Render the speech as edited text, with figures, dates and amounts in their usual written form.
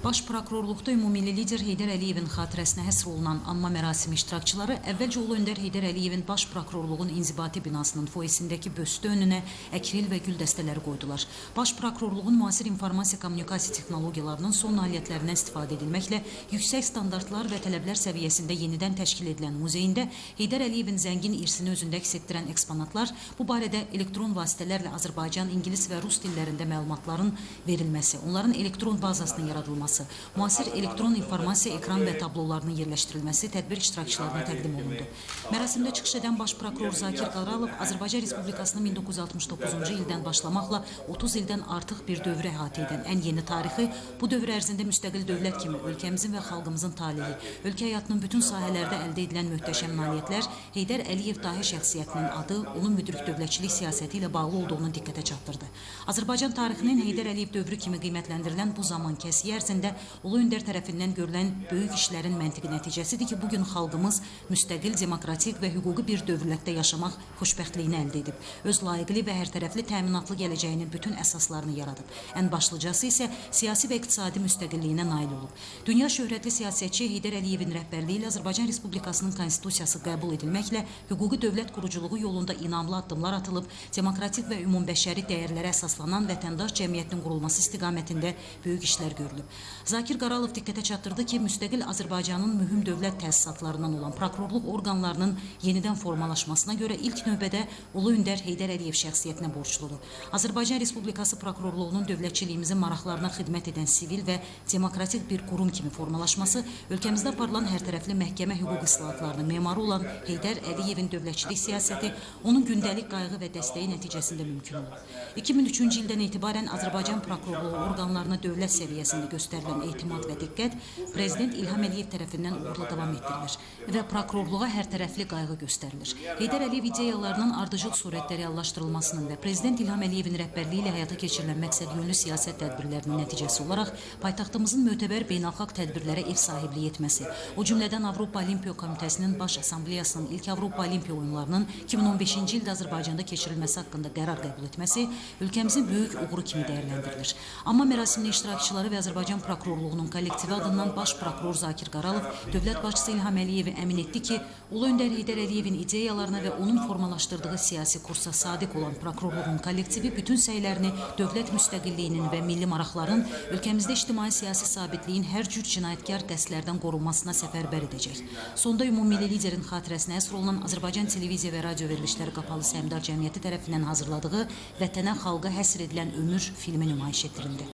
Baş prokurorluqda ümummilli lider Heydər Əliyevin xatirəsinə həsr olunan anma mərasimi iştirakçıları əvvəlcə Ulu Öndər Heydər Əliyevin Baş Prokurorluğun inzibati binasının foyesindəki büstü önünə əkril və gül dəstələri qoydular. Baş Prokurorluğun müasir informasiya kommunikasiya texnologiyalarının son nailiyyətlərindən istifadə edilməklə yüksək standartlar və tələblər səviyyəsində yenidən təşkil edilən muzeyində Heydər Əliyevin zəngin irsini özündə əks etdirən eksponatlar, bu barədə elektron vasitələrlə Azərbaycan, ingilis və rus dillərində məlumatların verilməsi, onların elektron bazasının yaradılması, müasir elektron informasiya ekran və tablolarının yerləşdirilməsi tədbir iştirakçılarına təqdim olundu. Mərasimdə çıxış edən Baş prokuror Zakir Qaralov Azərbaycan Respublikasının 1969-cu ildən başlamaqla 30 ildən artıq bir dövrü əhatə edən ən yeni tarixi, bu dövr ərzində müstəqil dövlət kimi ölkəmizin və xalqımızın talehi, ölkə həyatının bütün sahələrdə əldə edilən möhtəşəm nailiyyətlər, Heydər Əliyev dahi şəxsiyyətinin adı, onun müdrik dövlətçilik siyasəti ilə bağlı olduğunu diqqətə çatdırdı. Azərbaycan tarixinin Heydər Əliyev dövrü kimi qiymətləndirilən bu zaman kəsiyi ərzində Ulu Öndər tərəfindən görülən böyük işlərin məntiqi nəticəsidir ki, bugün xalqımız müstəqil, demokratik və hüquqi bir dövlətdə yaşamaq xoşbəxtliyini əldə edib. Öz layiqli və hərtərəfli təminatlı gələcəyinin bütün əsaslarını yaradıb. Ən başlıcası isə siyasi və iqtisadi müstəqilliyinə nail olub. Dünya şöhrətli siyasətçi Heydər Əliyevin rəhbərliyi ilə Azərbaycan Respublikasının Konstitusiyası qəbul edilməklə hüquqi dövlət quruculuğu yolunda inamlı addımlar atılıb, demokratik və ümumbəşəri dəyərlərə əsaslanan vətəndaş cəmiyyətinin qurulması istiqamətində böyük işlər görülüb. Zakir Qaralov diqqətə çatdırdı ki, müstəqil Azərbaycanın mühüm dövlət təsisatlarından olan prokurorluq orqanlarının yenidən formalaşmasına görə ilk növbədə Ulu Öndər Heydər Əliyev şəxsiyyətinə borcludur. Azərbaycan Respublikası prokurorluğunun dövlətçiliyimizin maraqlarına xidmət edən sivil və demokratik bir qurum kimi formalaşması, ölkəmizdə aparılan hərtərəfli məhkəmə hüquq islahatlarının memarı olan Heydər Əliyevin dövlətçilik siyasəti onun gündəlik qayğı və dəstəyi nəticəsində mümkün olub. 2003-cü ildən etibarən Azərbaycan prokurorluğu orqanlarına dövlət səviyyəsində göstərilən etimad və diqqət Prezident İlham Əliyev tərəfindən uğurla davam etdirilir və prokurorluğa hərtərəfli qayğı göstərilir. Heydər Əliyev ideyalarının ardıcıl surətdə reallaşdırılmasının və Prezident İlham Əliyevin rəhbərliyi ilə həyata keçirilən məqsədyönlü siyasət tədbirlərinin nəticəsi olaraq paytaxtımızın mötəbər beynəlxalq tədbirlərə ev sahibliyi etməsi, o cümlədən Avropa Olimpiya Komitəsinin Baş Assambleyasının ilk Avropa Olimpiya Oyunlarının 2015-ci ildə Azərbaycanda keçirilməsi haqqında qərar qəbul etməsi ölkəmizin böyük uğuru kimi dəyərləndirilir. Amma mərasiminin iştirakçıları və Azərbaycan Prokurorluğunun kollektivi adından Baş prokuror Zakir Qaralov dövlət başçısı İlham Əliyevi əmin etdi ki, Ulu Öndər Heydər Əliyevin ideyalarına və onun formalaşdırdığı siyasi kursa sadiq olan prokurorluğun kollektivi bütün səylərini dövlət müstəqilliyinin və milli maraqların, ölkəmizdə ictimai-siyasi sabitliyin hər cür cinayətkar qəsdlərdən qorunmasına səfərbər edəcək. Sonda ümummilli liderin xatirəsinə həsr olunan Azərbaycan Televiziya və Radio Verilişləri Qapalı Səhmdar Cəmiyyəti tərəfindən hazırladığı Vətənə, xalqa həsr edilən ömür filmi nümayiş etdirildi.